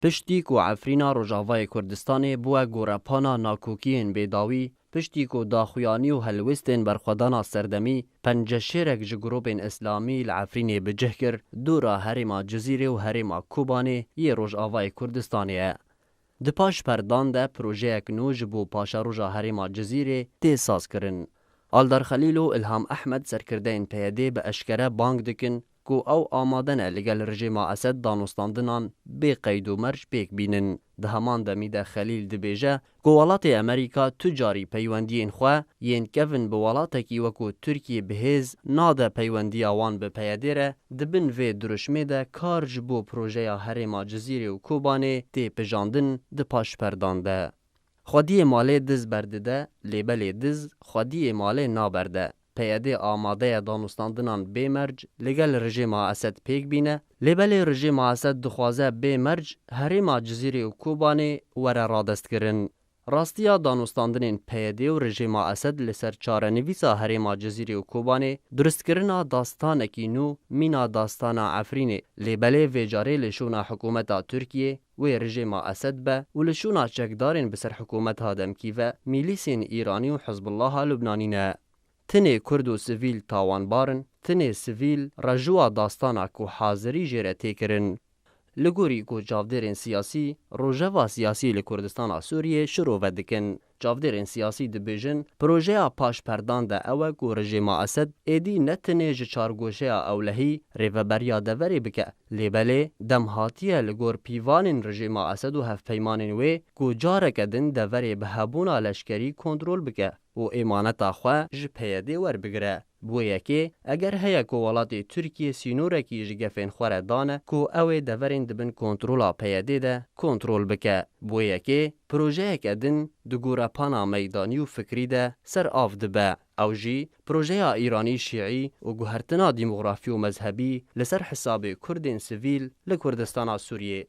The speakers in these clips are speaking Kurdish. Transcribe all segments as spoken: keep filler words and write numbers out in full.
Piştî ku Efrîna Rojavayê Kurdistanê bûye gorepana nakokiyên bêdawî, piştî ku daxuyanî û helwestên berxwedana serdemî penceşêrek ji grûpên îslamî li Efrînê bi cih kir, dora herêma Cizîrê û herêma Kobanê yê Rojavayê Kurdistanê ye. Di paş perdan de projeyek nû ji bo paşeroja herêma Cizîrê tê sazkirin. Aldar Xelîl û Ilham Ehmed, serkirdeyên P Y D'ê, bi eşkere bang dikin ku ew amade ne li gel rejêma Esed danûstandinan bê qeyd û merc pêk bînin. Di heman demî de Xelîl dibêje ku welatê Amerîka tu carî peywendiyên xwe yên kevin bi welatekî wekû Tirkiyê bi hêz nade peywendiya wan bi P Y D'ê re, di bin vê dirûşmê de kar ji bo projeya herêma Cizîrê û Kobanê tê pijandin di paş perdan de. Xwediyê malê diz berdide, lê belê diz xwediyê malê naberde. P Y D amade ye danûstandinan bê merc li gel rejêma Esed pêk bîne, lê belê rejêma Esed dixwaze bê merc herêma Cizîrê û Kobanê were radestkirin. Rastiya danûstandinên P Y D û rejêma Esed li ser çarenivîsa herêma Cizîrê û Kobanê, durustkirina dastanekî nû mîna dastana Efrînê, lê belê vê carê li şûna hikûmeta Tirkiyê wê rejêma Esed be û li şûna çekdarên bi ser hikûmeta demkî ve mîlîsên Îranî û Hizbullaha Lubnanî ne. Tinê Kurd û sivîl tawanbar in, tinê sivîl rejûa dastana ku hazirî jê re tê kirin. Li gorî ku çavdêrên siyasî rojeva siyasî li Kurdistana Sûriyê şirove dikin. Çavdêrên siyasî dibêjin, projeya paş perdan de ew e ku rejêma Esed êdî ne tinê ji çargoşeya ewlehî rêveberiya deverê bike, lê belê dem hatiye li gor pîvanên rejêma Esed û hevpeymanên wê ku careke din deverê bi hebûna leşkerî kontrol bike û êmaneta xwe ji P Y D werbigire. Bi wê yekê, eger heye ku welatê Tirkiyê sînorekî ji gefên xwe re dane ku ew ê deverên di bin kontrola P Y D de kontrol bike. Bi wê yekê, projeyeke din di gorepana meydanî û fikrî de ser av dibe. Ew jî projeya Îranî şîî û guhertina dîmografî û mezhebî li ser hesabê Kurdên sivîl li Kurdistana Sûriyê.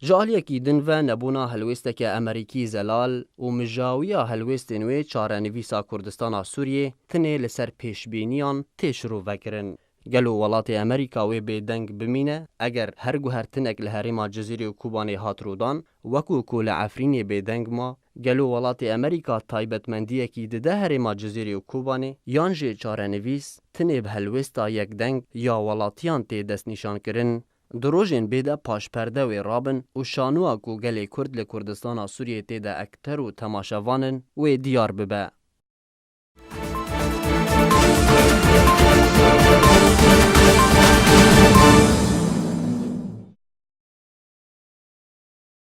Ji aliyekî din ve nebûna helwêsteke Amerîkî zelal û mijawiya helwêstên wê çarenivîsa Kurdistana Sûriyê tinê li ser pêşbîniyan tê şirovekirin. Gelo welatê Amerîka wê bêdeng bimîne, eger her guhertinek li herêma Cizîrê û Kobanê hat rûdan, wekû ku li Efrînê bêdeng ma, gelo welatê Amerîka taybetmendiyekî dide herêma Cizîrê û Kobanê, yan jî çarenivîs tinê bi helwêsta yekdeng ya welatiyan tê destnîşankirin? Di rojên bê de paşperde wê rabin û şanoya ku gelê Kurd li Kurdistana Sûriyê tê de ekter û temaşevan in, wê diyar bibe.